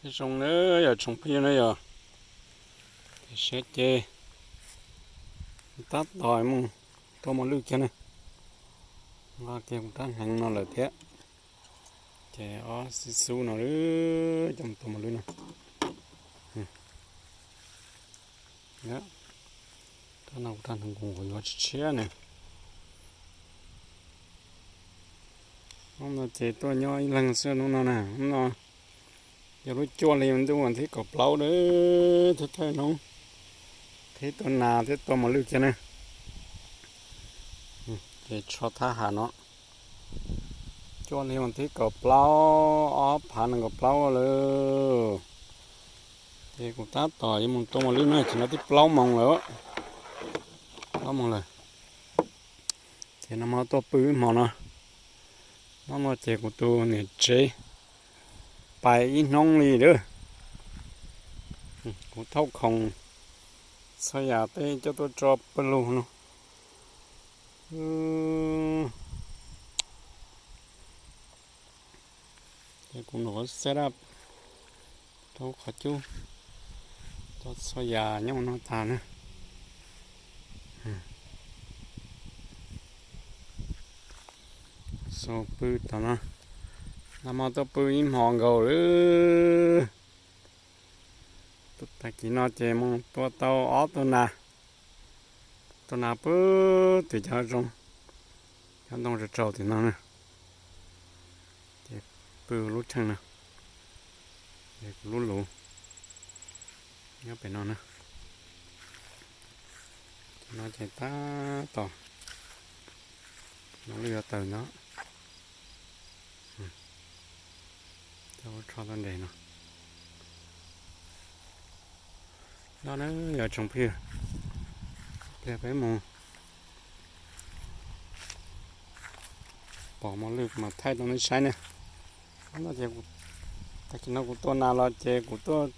Zoo na yog tsoom phooj ywg na yog, ces siab ces tab tom mus tua mos lwj kiag na. Nqa kiag kuv rab hneev no lawm thiab, ces ob xib xub no coj mus tua mos lwj no. Rab no kuv rab hneev kuv yuav tshiab tshiab na. Hnub no ces tuaj nyob ib leeg xwb hnub no na. Hnub no yog lub cuaj hli ntuj vas thib kaum plaub na, thiab thawj hnub qhib tua nas thiab tua mos lwj kiag na. Ces tsho thab ham no, cuaj hli vas thib kaum plaub, ob phav nees nkaum plaub lawm. Ces kuv tab tom yuav mus tua mos lwj no, ces no twb plaub moos lawm, plaub moos lawm. Ces no mas tuaj pw ib hmo no, hnub no ces kuv tus niam tsev pais ib hnub li lawm. Kuv thauj khoom txhua yam tej coj tuaj tso pawg lug no. Ces kuv nuam set up rau qhov cub, tau txhua yam nyob no tag na. Xus pw tom no, nag hmo tuaj pw ib hmo nkaus lawm. Tag kis no ces mus tua tau ob tug nas, tua nas pw tim cov zoo, cov ntoo tsaug tsaug tim no na. Ces pw lub tsheej no, ces kuv lub luv nyob pem no na. Ces no ces tab tom no lub yuav tawm ntawd. Coj lub tsho tau nres no. No na yog tsoom phooj ywg, pliag peb mus pom mos lwj mas thaij rau nej saib ne. No ces tag kis no kuv tua nas los ces kuv tuaj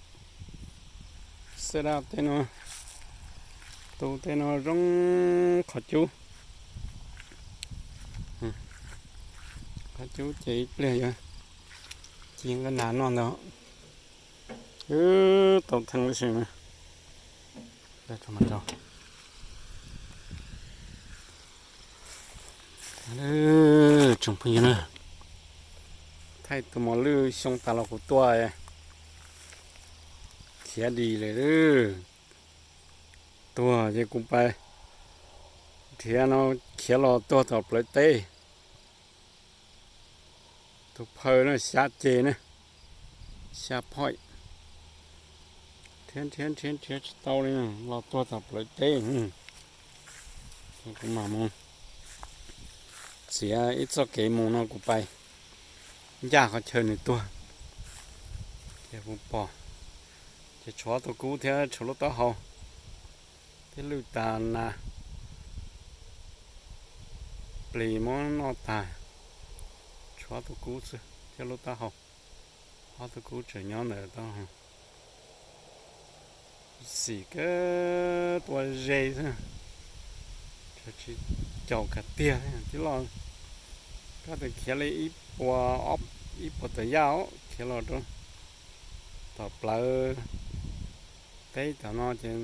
set up tej no, tu tej no zoo qhov cub. Qhov cub ces ib pliag yuav ci nqaij nas noj ntag. Wb tau theej lub si na. Tsoom phooj ywg na, thaij tus mos lwj xyoo tas los kuv tua khiav dim lawm. Tuag ces kuv pais nrhiav no, khiav los tuag tom plawv teb. Tus phaw na xya ces na, xya point. Nrhiav nrhiav nrhiav nrhiav tsis tau li, los tuag tom plawv teb. Ces kuv mam mus txiav ib txoj kev mus no kuv pais ncaj qhov chaw nws tuag. Ces kuv pom, ces tshuav tus kub thiab tshuav lub taub hau thiab lwj tas nas, plis muab noj tas, tshuav tus kub xwb thiab lub taub hau. Ob tug kub tseem nyob ntawm taub hau. Xim kawg tua ze xwb, tsis caum kiag tiag tib los. Koj tus khiav li ib puas, ib puas tawm yaj os, khiav los rau tom plawv teb tom no ces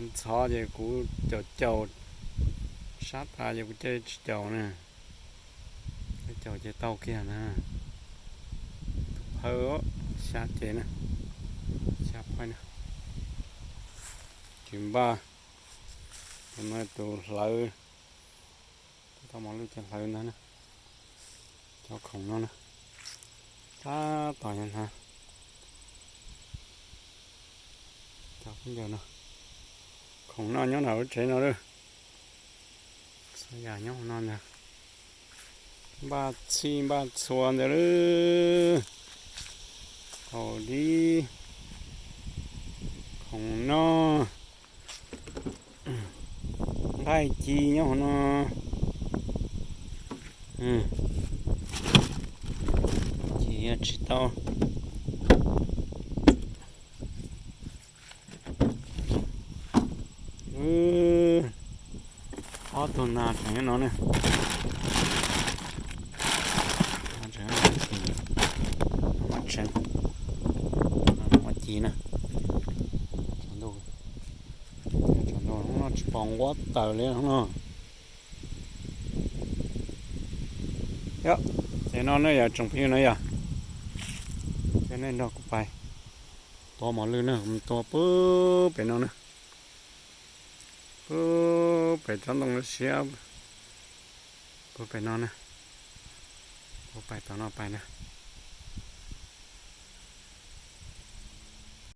ntxhov ces kuv caum caum sab tas ces kuv cia li tsis caum na. Caum ces tau kiag na. Tus phaw xya ces na, xya point na. Ces npaj tus no tus hlawv, tau mos lwj ces hlawv ntag na. Cov khoom no na, tab tom yog hnav. Cov khaub ncaws no, khoom noj nyob nram lub tsev no lawm. Txhua yam nyob hauv no ntag. Npaj txhij npaj txhua ntawd lawm. Haus dib, khoom noj, nqaij ci nyob hauv no. Ces yog tsis tau. Ob tug nas tseem nyob no ne. Tseem nyob no, Tseev ua ci na. Tsaus ntuj, tsaus ntuj no tsis pom nquab taws li no. Yog, ces no ne yog tsoom phooj ywg no yog, ces nej nrog kuv pais tua mos lwj na, tua puag pem no na, puag pem tsob ntoo lub siab, puag pem no na, kuv pais tom no pais na.